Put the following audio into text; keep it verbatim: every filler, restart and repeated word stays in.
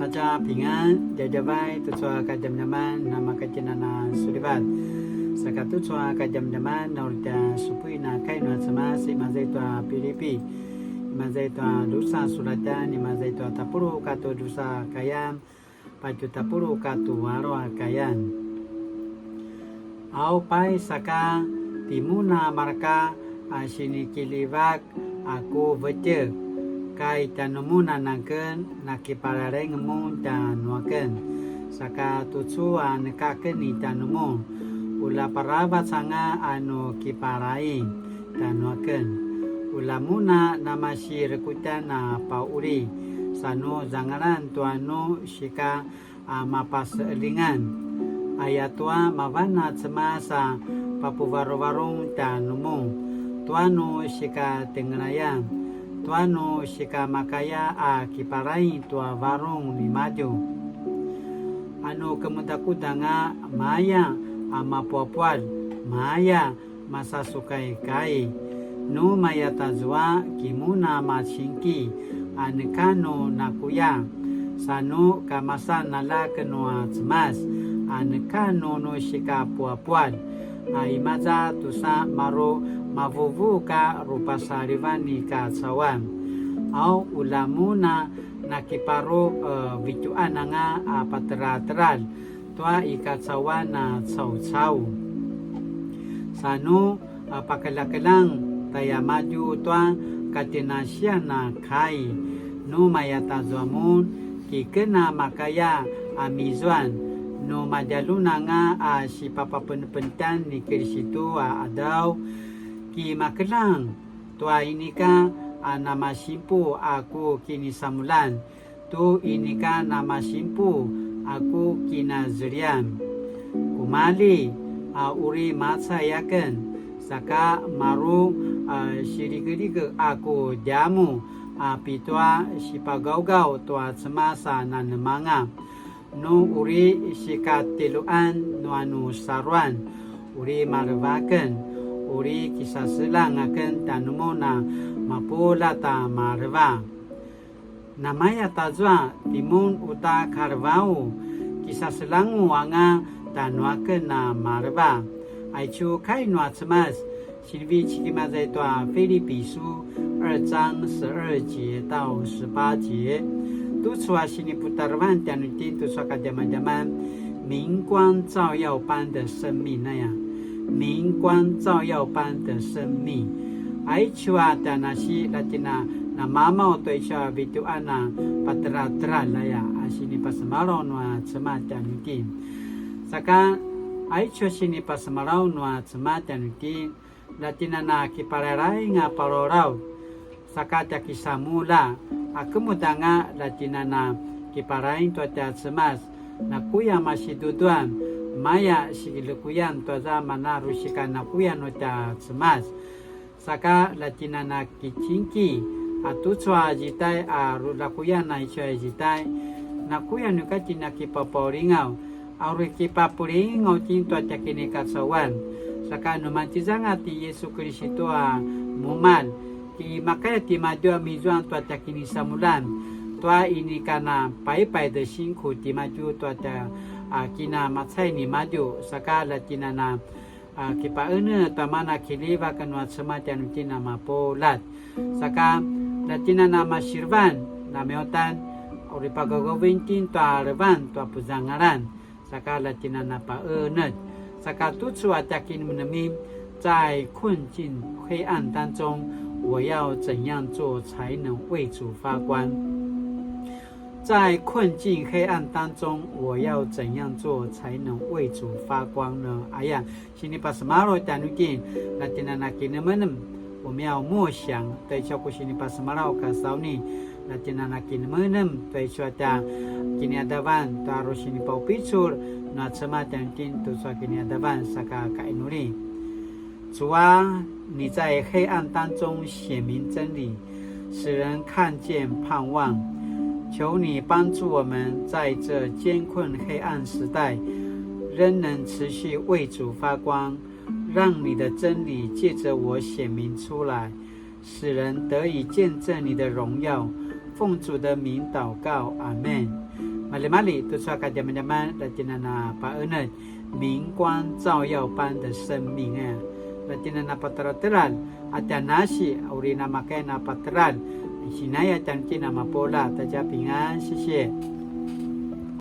大家平安, djavadjavay tucu a kadjamadjaman namakatjinana sulivat. Saka tucu a kadjamadjaman na uri tja supuin a kai nua Cemas imaza i tua Pilipi, imaza i tua drusa sulatjan, imaza i tua tapuluq katua drusa kayan, patje tapuluq katua alu a kayan. Au pai saka timun a mareka a sinikiljivak a ku vetjek, ka i tjanumun anan aken nakiparaing mun tjanuaken, saka tucu a neka aken i tjanumun, ulja paravac anga a nu kiparaing tjanuaken. Ulja mun a namasi rekutjan a pauli, sa nu zangalan tua nu sika a mapaseqeljingan. Ayatua mavan a Cemas a papuvaruvarung tjanumun, tua nu sikatjengelayan, tua nu sikamakaya a kiparaing tua varung nimadju. A nu kemudakudanga maya a mapuapual, maya masasukaikai. Nu mayatazua kimun a macingki a neka nu nakuya, sa nu kamasan aljak nua Cemas a neka nu nu sikapuapual, a imaza tusa maru mavuvu ka rupasalivan i kacauan. Au ulja mun a nakiparu, e, vitjuqan anga a paterateljar tua i kacauan a caucau. Sa nu, a, pakeljakeljang tjaiamadju tua katjenasian a kai. Nu mayatazua mun, kiken a makaya a mizuan, nu madjalun anga a sipapapenepenetjan ni Kilisitu a qadaw, kimakeljang tua inika a namasimpu a ku kinisamuljan, tu inika namasimpu a ku kinazelian. Kumalji a uri macay aken, saka maru a siligeligek a ku djamuq a pitua sipagawgaw tua Cemas a nanemanga. Nu uri sikatjiluan nua nu saruan, uri maleva aken, uri kisaseljang aken tjanumun a mapuljat a maleva. Namaya tazua timun uta kalevau, kisaseljangu anga tjanuaken a maleva. Aicu kai nua Cemas, sinivecik imaza i tua Filipi su 二章十二節到十八節. Tucu a siniputarevan tjanuitjen tucu a kadjamadjaman, 明光照耀般的生命 aya. 明光照耀般的生命. Aicu a tja nasi latjina namamaw tua icu a vitjuqan a paterateljar aya a sinipasemalaw nua Cemas tjanuitjen. Saka aicu a sinipasemalaw nua Cemas tjanuitjen, latjina na kiparairaing a palawlaw, saka tja kisamulja, a kemudanga latjina na kiparaing tua tja Cemas, nakuya masiduduan, maya silekuyan tua za mana rusika nakuya nua tja Cemas. Saka latjina na kicingki, a tucu a zitai a rulakuyan a icu a zitai, nakuya nu ka tjina kipapaulingaw, a uri kipapulingaw itjen tua tja kinikacauan. Saka nu mantjizanga ti Yesu Kiristu a mumalj, ki makaya timadju a mizuan tua tja kinisamuljan, tua inika na paipai de singku timadju tua tja, a, kinamacay nimadju, saka latjina na, a, kipaene tua mana kiljivak nua Cemas tjanuitjen a mapuljat. Saka latjina na masirevan, na miyautan, uri pagagavin itjen tua levan tua puzangalan, saka latjina na paenetj. Saka tucu a tja kinemenemin, 在困境黑暗当中，我要怎样做才能为主发光？在困境黑暗当中，我要怎样做才能为主发光呢？Aya, sinipasemalaw tjanuitjen, latjina na kinemenem, 我们要默想 tua icu a ku sinipasemalaw kasauni, latjina na kinemenem tua icu a tja kiniadavan, tua ru sinipaupicul nua Cemas tjanuitjen tucu a kiniadavan, saka kainuli. 主啊，你在黑暗当中显明真理，使人看见盼望。求你帮助我们在这艰困黑暗时代，仍能持续为主发光，让你的真理借着我显明出来，使人得以见证你的荣耀。奉主的名祷告，阿们。Malimali tucu a kadjamadjaman, la tjinana paenetj, 明光照耀般的生命 aya. La tjinana pateratelar a tja nasi, uri namakay na pateral, sinaya tjangkina mapula. 大家平安, 谢谢.